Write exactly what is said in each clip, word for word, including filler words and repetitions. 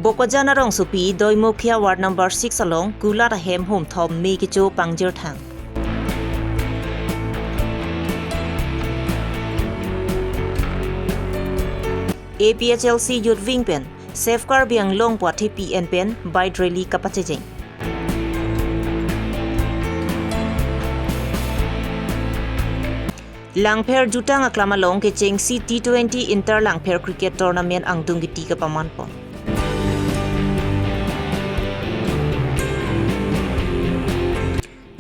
Bokajan arongsopi Doimukhia ward number six along kulat ahem humthom me kecho pangjirthang. A P H L C Youth Wing pen Save Karbi Anglong pu athepi en pen bike rally kapachejeng. Langpher jutang aklam along kechengsi T twenty Inter Langpher Cricket Tournament angdung kiti kapamanpon.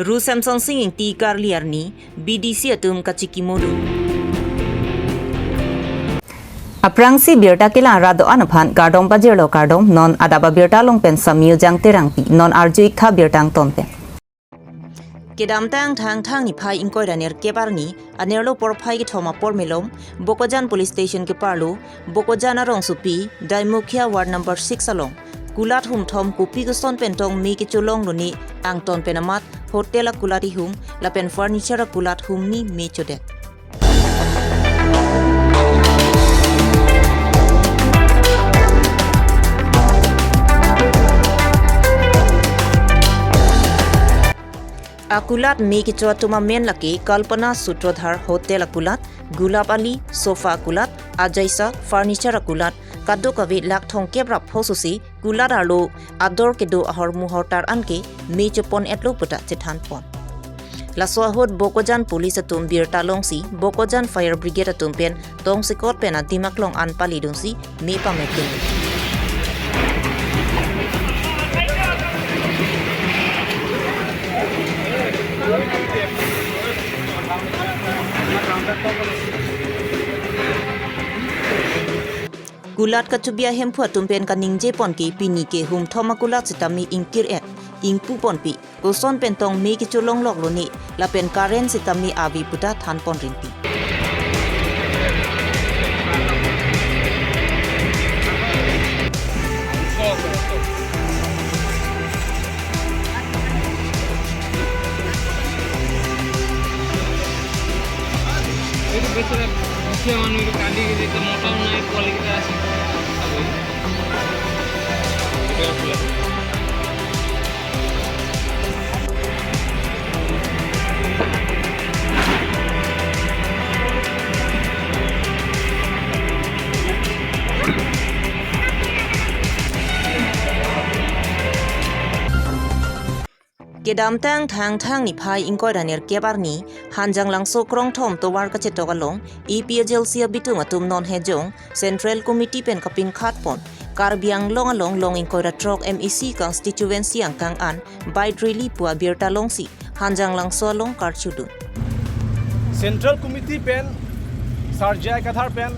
Ru Semsonsing Ingti karli arni B D C atum kachikimodo. Aphrangsi birta kelang rat do-an aphan kardom pajirlo, kardom. Non adap abirta along pen Samyu Jangterangpi, non arju-ik tha birta angton pen. Kedamtang Thangthang niphai ingkoi ra nerkep arni, anerlo porphai kethom apor malom, Bokajan Police Station keparlo, Bokajan arongsopi Doimukhia ward number six along kulat humthom kopi koson pen tong me kecholonglo ne angton pen amat hotel akulat ihum lapen furniture akulat humni me chodet. Akulat me kecho atum amen lake Kalpana Sutradhar Hotel akulat, Gulab Ali Sofa akulat, Ajaisa Furniture akulat, kadokave lakh thomkep ra pho sosi kulat arlo ador kedo ahormu hortar anke me chopon-etlo puta chethanpon. Laso ahut Bokajan Police atum birta longsi Bokajan Fire Brigade atum pen tongsekot pen adim aklong an palidunsi me pamepin. Kulat kachubi ahemphu atum pen kaningjepon ke pini ke humthom akulat sitame ingkir-et, ingpuponpi, koson pen tong me kecholongloklo ne, lapen current sitame ave puta thanpon rinti. এইটো বেছি দুখীয়া মানুহ, এইটো কান্দি কান্দি এতিয়া মতাও নাই, পোৱালিকেইটা আছে। Kedamtang Thangthang niphai ingkoi ra nerkep arni, Hanjanglangso krongthom tovar kachetok along, A P H L C abitung atum non hejong, Central Committee pen kapinkhatpon, Karbi Anglong along long ingkoi ra throk M A C constituency angkang an, bike rally pu abirta longsi, Hanjanglangso along karchudun. Central Committee pen, Sar J I Kathar pen,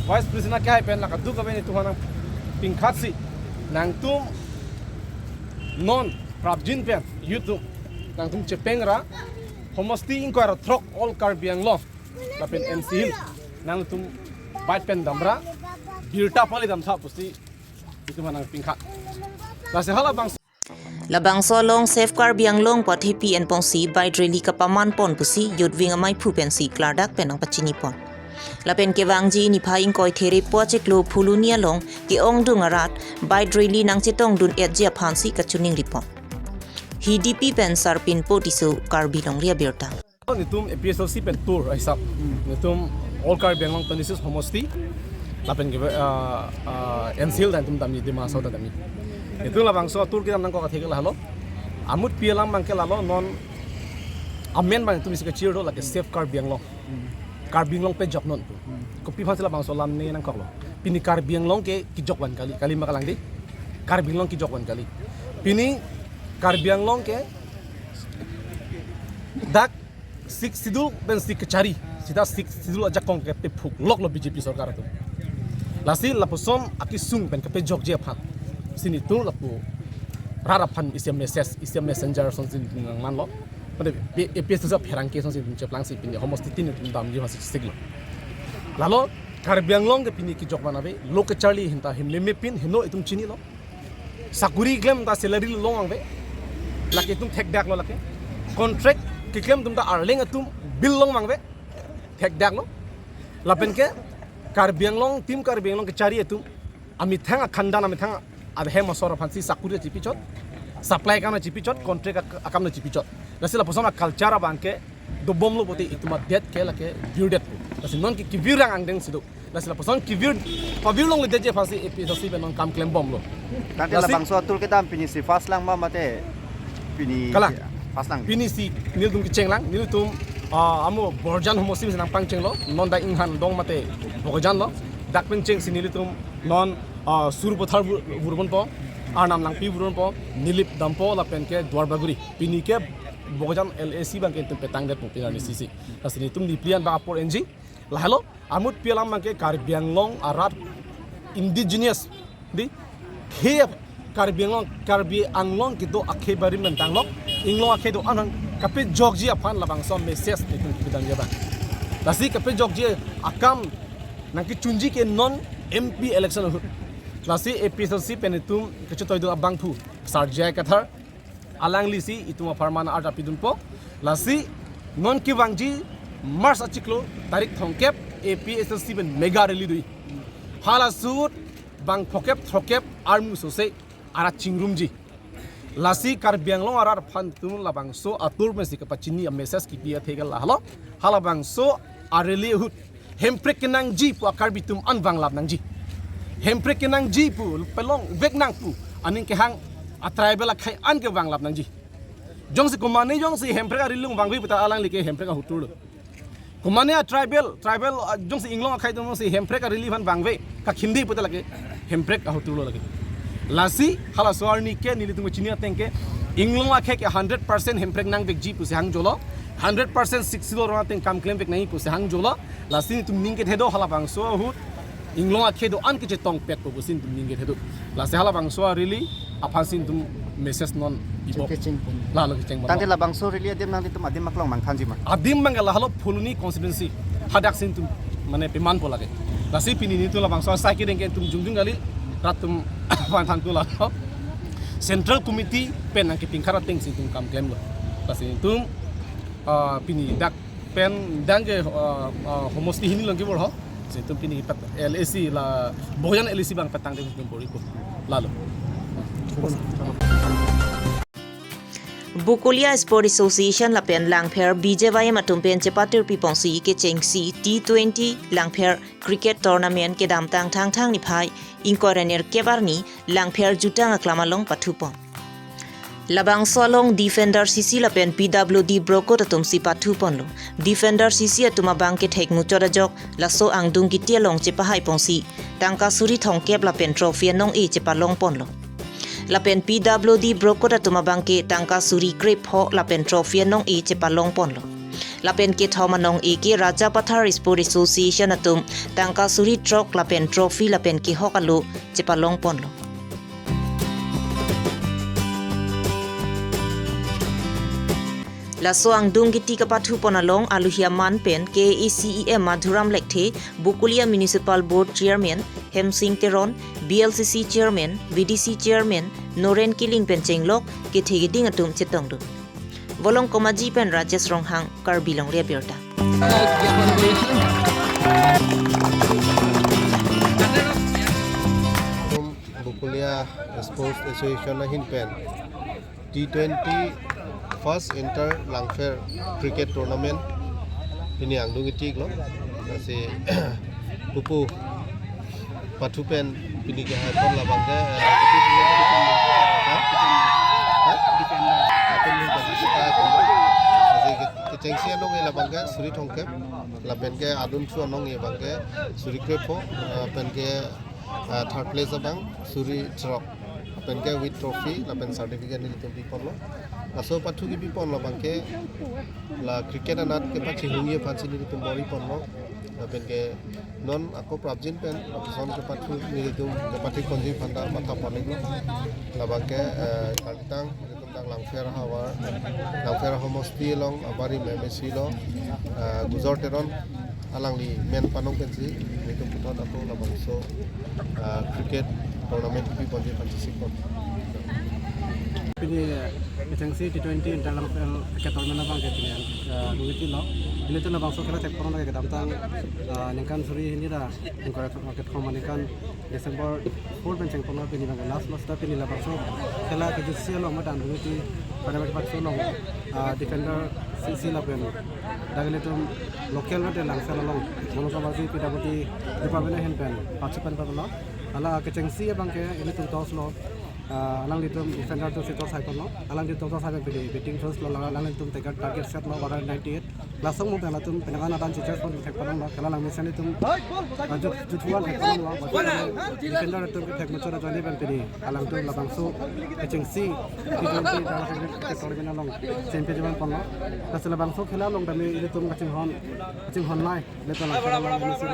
Vice President akehai pen, la kadokave netum aphan nangpinkhatsi, nangtum non prapjin pen, youth atum, nangtum chepeng ra, homosti ingkoi ra throk All Karbi Anglong, lapen N C Hills, nangtum bike pen damra, birta palidam tha pusi, netum aphan nangpinkhat. Lasi halabangso Labangso along Save Karbi Anglong pu athepi enponsi bike rally kapamanpon pusi Youth Wing amaiphu pensi klardak pen nangpachinipon. Lapen kevangji niphai ingkoi therepo achiklo Phuloni along ke-ongdung arat bike rally nangchetongdun-etji aphansi kachiningripon. Hidipi pen Sarpinpo Tisso, Karbi Longri Abirta. Netum A P H L C pen tour ahisap. Netum All Karbi Anglong twenty-six homosti. Lapen ke, ah, ah, N C Hills netum damji, Dima Hasao damji. Netum labangso tour kedam nangkok atheke lahelo. Amutpi alam abangke lalo, non amen abang netum isi kachir do lake Save Karbi Anglong. Karbi Anglong pejok non. Kopi aphansi labangso alam ne nangkoklo. Pini Karbi Anglong ke kejok van kali, kalima kalang dei. Karbi Anglong kejok van kali. Pini Karbi Anglong ke dak Sixth Schedule pensi kachari, sita Sixth Schedule ajakong ke pephukloklo B J P sorkar atum. Lasi lapuson akesung pen kepejokji aphan, si netum lapu rat aphan isi message, isi messenger asonsi nangmanlo. Mane A P H L C pherangke asonsi cheplangsi pini homosti tin netum damji aphansi siklo. Lalo Karbi Anglong ke pini kejok van ave, lo kacharli ahin ta hemlemepin heno itum chinilo. Sakuri keklem ta salary long vangve. Lake itum thekdaklo lake. Contract keklem atum ta arleng atum bill long vangve. Thekdaklo. Lapen ke Karbi Anglong, Team Karbi Anglong kachari atum amethang akhandan, amethang ahem asor aphansi sakuri chipichot, supply akam chipichot, contract ak-, akam chipichot. Lasi lapuson a-culture abangke dobomlo pute itum adet ke lake virdetpo. Lasi non ke kevir rang angdeng si do. Lasi lapuson kevir, pavir longledetji aphansi A P H L C pen non kam klembomlo. Tangte lasi labangso atur kedam pinisi first lang ma mate pini Kalang. First lang. Pinisi nelitum kecheng lang, nelitum, ah, amo Borjan homosti si nangpangchenglo, non dak Inghan Dong mate Bokajan lo, dak pen chengsi nelitum non, ah, Sarupathar vur-, vurponpo, Arnam Langpi vurponpo, Nilip dampo lapen ke Duar Bagori. Pini ke Bokajan L A C abangke itum petangdetpo pini arni sisi. Lasi nelitum nipli an ba apor enji. Lahelo, amut pi alam abangke Karbi Anglong arat indigenous, di, khei Karbi Anglong, Karbi Anglong kedo akhei barim pen tanglo, Inglong akhei do-an aphan kapejokji aphan labangso message nelitum kepidamji abang. Lasi kapejokji akam nangkechunji ke non M P election ahut. Lasi A P H L C pen itum kachetoi do abangphu Sar J I Kathar, alanglisi itum apharman arta pidunpo. Lasi non kevangji March achiklo tarik thomkep A P H L C pen mega rally do-i. Halaso ahut bang phokep throkkep armu sose arat chingrumji. Lasi Karbi Anglong arat aphan itum labangso atur pensi kapachini a-message kipi athe ke lahelo. Halabangso a-rally ahut Hemprek kenangji pu a-Karbi atum an vanglap nangji. Hemprek kenangji pu pelongvek nang pu aning kehang a-tribal akhei an ke vanglap nangji. Jongsi komane jongsi Hemprek a-rally along vangve puta alangli ke Hemprek ahotur lo. Komane a-tribal, tribal, ah, jongsi Inglong akhei atum jongsi Hemprek a-rally aphan vangve, kakhindi puta lake Hemprek ahotur lo lake. Lasi halaso arni ke nelitum chini ateng ke Inglong akhei ke hundred percent Hemprek nangvekji pusi hangjolo, hundred percent Sixth Schedule arong ateng kam klemvek nangji pusi hangjolo. Lasi nelitum ning kethe do halabangso ahut Inglong akhei do-an kechetongpetpo pusi nelitum ning kethe do. Lasi halabangso a-rally aphansi nelitum message non pipo. Kecheng pon. Lalo kecheng pon. Tangte labangso rally adim nanglitum adim aklong mangthanji ma? Adim abangke lahelo Phuloni constituency. Hadaksi nelitum mane pemanpo lake. Lasi pini nelitum labangso asai kedeng ke nelitum jongjong kali, rat atum aphan thanpo lalo. Central Committee pen nangkepingkhar atengsi nelitum kam klemlo. Lasi nelitum, ah, pini dak pen dak ke, ah, ah, homosti hini along kevor ho. Lasi nelitum pini pat L A C la Bokajan L A C abang petangdet nelitum bor-ipo. Lalo. Bokolia Sport Association lapen Langpher B J Y M atum pen chepatir piponsi kechengsi T twenty Langpher Cricket Tournament kedamtang Thangthang niphai ingkoi ra nerkep arni Langpher jutang aklam along pathupon. Labangso along Defender C C lapen P W D Brokot atumsi pathuponlo. Defender C C atum abangke thekmuchot ajok laso angdung kiti along chepahaiponsi tangka suri thomkep lapen trophy anong-e chepalongponlo. Lapen P W D Brokot atum abangke tangka suri krepho lapen trophy anong-e chepalongponlo. Lapen kethom anong-e ke Rajapathar Sport Association atum tangka suri throk lapen trophy lapen kehok alo chepalongponlo. Laso angdung kiti kapathupon along aluhi aman pen K A A C E M Madhuram Lekthe, Bokolia Municipal Board Chairman Hemsing Teron, B L C C Chairman, V D C Chairman Noren Killing pen chenglok kethe keding atum chetongdun. Volong Komaji pen Rajesh Ronghang, Karbi Longri Abirta. Bokolia Sports Association ahin pen T twenty First Inter Langpher Cricket Tournament pini angdung itiklo. Lasi pupu pathu pen pini kehaipon labangke, eh, ha? Ha? Lasi ke-, kechengsi anong-e labangke suri thomkep lapen ke adunthu anong-e abangke suri krepho, eh, lapen ke, eh, third place abang suri throk. Lapen ke with trophy, lapen certificate nelitum piponlo. Laso pathu kepiponlo abangke la cricket anat kepachihungji aphansi nelitum bor-iponlo. Lapen ke non ako prapjin pen, lapuson kepathu nelitum kepathu ponji aphan ta matha ponlo. Labangke, eh, kalitang, nelitum dak Langpher havar, Langpher homosti along, abari M A C lo, eh, Gujor Teron, alangli men panong pensi, nelitum puthot ako labangso, ah, cricket tournament piponji aphansi sikon. Pini kechengsi T twenty inter Langpher ke tournament abang ke pini, eh, duiti lo. Pini tu labangso khela thekpon lage kedamtang, eh, ningkan suri hini ra ningkan market home ningkan December four pen chengpon lo, pini abang last match ta pini labangso khela kejutsi along madan duiti pada match patso along, eh, defender C C lapen dak ilitum local mate Langpher along Monokabaji P W D department ahin pen patso pen patlo. Hala kechengsi abang ke ilitum toss lo. Ah, alanglitum defender atum si toss hai ponlo. Alanglitum toss hai pen pini batting first lo, alanglitum target, target set lo, one hundred ninety-eight. Laso mo pen latum penang an adan chechas pon thekpon lo. Khela langmesen itum, ah, jut, jut one thekpon lo. Defender atum kethek muchot ajoine pen pini alangtum labangso kechengsi T twenty inter Langpher ke tournament along champion cheman ponlo. Lasi labangso khela along tame ilitum kachinghon, kachinghon nai. Ilitum Langpher along ini sih,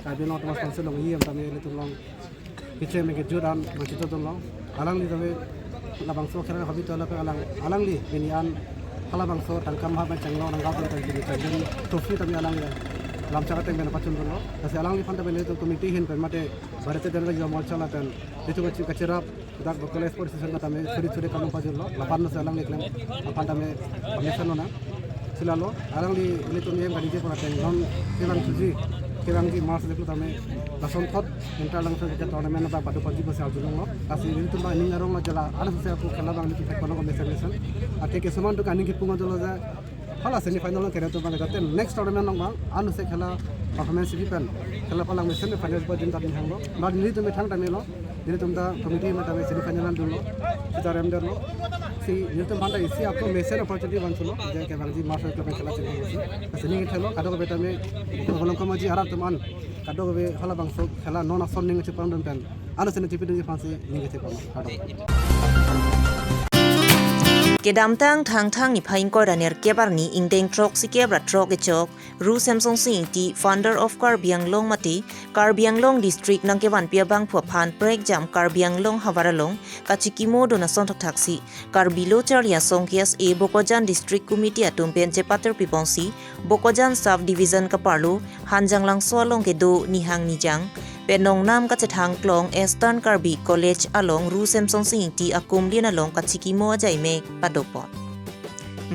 Karbi Anglong Autonomous Council along iyam tame ilitum along kechem kejut an machito tong lo. Alangli tame labangso khela hobby to lapen alang, alangli pini an halabangso tangka maha pen chenglo nangkau pen pini champion trophy tame alangli lamchak ateng pen pachun tong lo. Lasi alangliphan tame ilitum committee ahin pen mate Bharatiya Dangka Yuva Morcha lapen ilitum kachi-, kachirap dak local sports association tame suri suri kanung pajul lo. Lapen si alangli klem aphan tame permission lo na. Si lalo alangli ilitum iyam kaningje pon ateng non kevang suji, kevangji match le tame lason thot inter Langpher ke tournament abang padu paji pusi arjulong lo. Lasi ilitum abang ning arong lo jala ansi ako khela abang ilitum thekpon lo mesen mesen. Athe kisuman tu kaning kipung dolo ja hala semi final along kere atum abang jate next tournament along abang ansi khela performance bi pen khela palang mesen final pajin ta ding hang lo. Ba ilitum methang tame lo. Ilitum ta committee mate tame semi final an dun lo. Sita rem der lo. Si ilitum aphan ta isi ako mesen opportunity vangthu lo. Je kevangji match lapen khela chengsi. Lasi ning ithelo kadokave tame Kolongkamaji arat atum an kadokave halabangso khela non ason ning chepang dun pen ano sene chepidun aphan si ning chepang. Kadok. Kedamtang Thangthang niphai ingkoi ra nerkep arni ingdeng throksi kep ra throk kechok Ru Semsonsing Ingti, founder of Karbi Anglong mate Karbi Anglong District nangkevanpi abangphu aphan prekjam Karbi Anglong havar along kachikimo dun ason thakthaksi Karbi Lo Charli Asong K S A Bokajan District Committee atum pen chepater piponsi Bokajan Sub Division kaparlo Hanjanglangso along kedo Nihang Nijang pen nongnam kachethang klong Eastern Karbi College along Ru Semsonsing Ingti akumlin along kachikimo ajaimek padopon.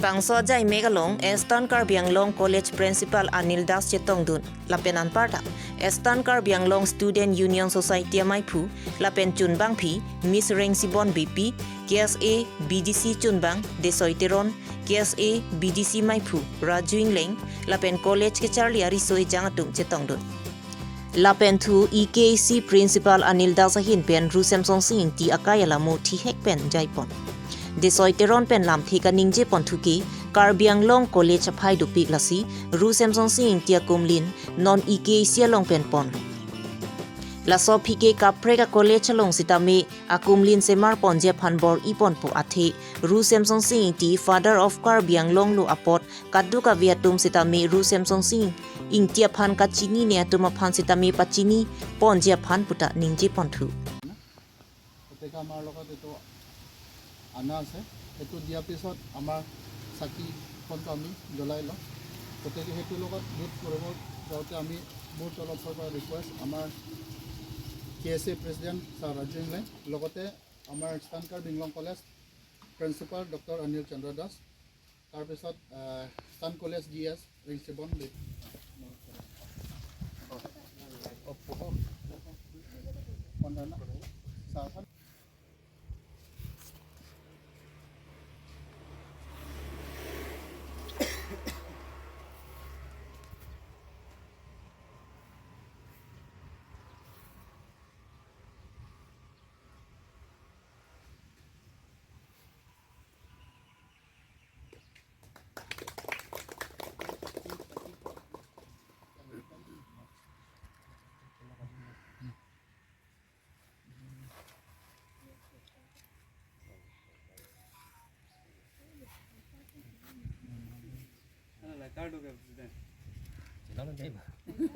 Bangso ajaimek along Eastern Karbi Anglong College Principal Anil Das chetongdun lapen anparta Eastern Karbi Anglong Student Union Society amaiphu lapen chunbangpi Miss Rengsibon Beypi, K S A B D C chunbang Desoi Teron, K S A B D C maiphu Raju Ingleng lapen college kecharli ariso ejang atum chetongdun. Lapen thu E K C Principal Anil Das ahin pen Ru Semsonsing Ingti akai alamo thihek pen jaipon. Desoi Teron pen lamthe kaningje ponthu ke Karbi Anglong College aphai dopik lasi Ru Semsonsing Ingti akumlin non E K C along pen ponlo. Laso aphi ke kaprek a college along sitame akumlin semar ponji aphan bor-i ponpo athe Ru Semsonsing Ingti, Father of Karbi Anglong lo apot kadokave atum sitame Ru Semsonsing Ingti aphan kachinine atum aphan sitame pachini ponji aphan puta ningje ponthu. গতিকে আমাৰ লগত এইটো অনা আছে, সেইটো দিয়াৰ পিছত আমাৰ চাকিখনটো আমি জ্বলাই লওঁ। গতিকে সেইটোৰ লগত য়ুথ ফৰামত যাওঁতে আমি মোৰ তৰফৰ পৰা ৰিকুৱেষ্ট, আমাৰ K S A president sir Raju Engleng, লগতে আমাৰ eastern Karbi Anglong college principal doctor Anil Chandra Das, তাৰপিছত, আহ, ইষ্টাৰ্ণ কলেজ জি এছ ৰিংচিবন দে-,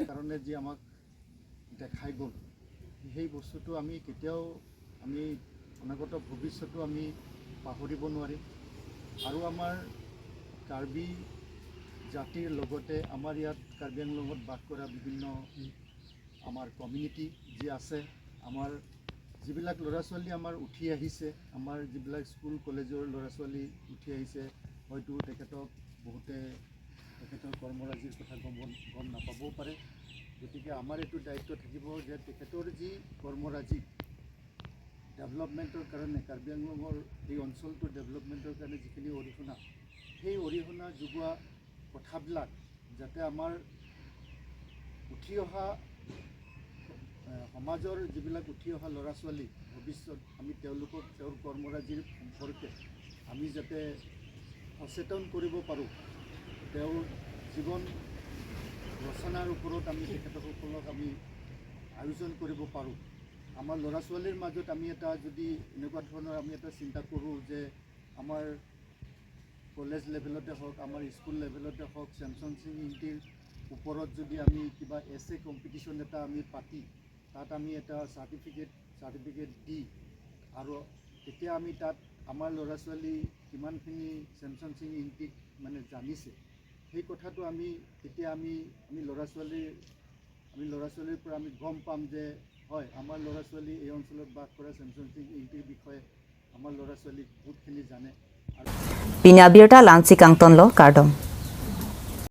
কাৰণে যি আমাক দেখাই গ'ল, সেই বস্তুটো আমি কেতিয়াও, আমি অনাগত ভৱিষ্যতো আমি পাহৰিব নোৱাৰিম। আৰু আমাৰ কাৰ্বি জাতিৰ লগতে আমাৰ ইয়াত কাৰ্বি আংলঙত বাস কৰা বিভিন্ন আমাৰ কমিউনিটি যি আছে, আমাৰ যিবিলাক ল'ৰা ছোৱালী আমাৰ উঠি আহিছে, আমাৰ যিবিলাক স্কুল কলেজৰ ল'ৰা ছোৱালী উঠি আহিছে, হয়তো তেখেতক বহুতে তেখেতৰ কৰ্মৰাজিৰ কথা গম গম নাপাবও পাৰে। গতিকে আমাৰ এইটো দায়িত্ব থাকিব যে তেখেতৰ যি কৰ্মৰাজি, ডেভেলপমেণ্টৰ কাৰণে, কাৰ্বি আংলঙৰ এই অঞ্চলটোৰ ডেভেলপমেণ্টৰ কাৰণে যিখিনি অৰিহণা, সেই অৰিহণা যোগোৱা কথাবিলাক যাতে আমাৰ উঠি অহা, এ, সমাজৰ যিবিলাক উঠি অহা ল'ৰা ছোৱালী, ভৱিষ্যত আমি তেওঁলোকক তেওঁৰ কৰ্মৰাজিৰ সম্পৰ্কে আমি যাতে সচেতন কৰিব পাৰোঁ, তেওঁৰ জীৱন ৰচনাৰ ওপৰত আমি তেখেতসকলক আমি আয়োজন কৰিব পাৰোঁ। আমাৰ ল'ৰা ছোৱালীৰ মাজত আমি এটা যদি এনেকুৱা ধৰণৰ আমি এটা চিন্তা কৰোঁ যে আমাৰ কলেজ লেভেলতে হওক, আমাৰ স্কুল লেভেলতে হওক, ছেমছন সিং ইংতিৰ ওপৰত যদি আমি কিবা এছে কম্পিটিশ্যন এটা আমি পাতি, তাত আমি এটা চাৰ্টিফিকেট চাৰ্টিফিকেট দি, আৰু তেতিয়া আমি তাত আমাৰ ল'ৰা ছোৱালী কিমানখিনি ছেমছন সিং ইংতিক মানে জানিছে, সেই কথাটো আমি তেতিয়া আমি আমি ল'ৰা ছোৱালীৰ আমি ল'ৰা ছোৱালীৰ পৰা আমি গম পাম যে হয়, আমাৰ ল'ৰা ছোৱালী এই অঞ্চলত বাস কৰা ছেমছন সিং ইংতিৰ বিষয়ে আমাৰ ল'ৰা ছোৱালীক বহুতখিনি জানে। আৰু Pini abirta la-ansi kangtonlo, kardom.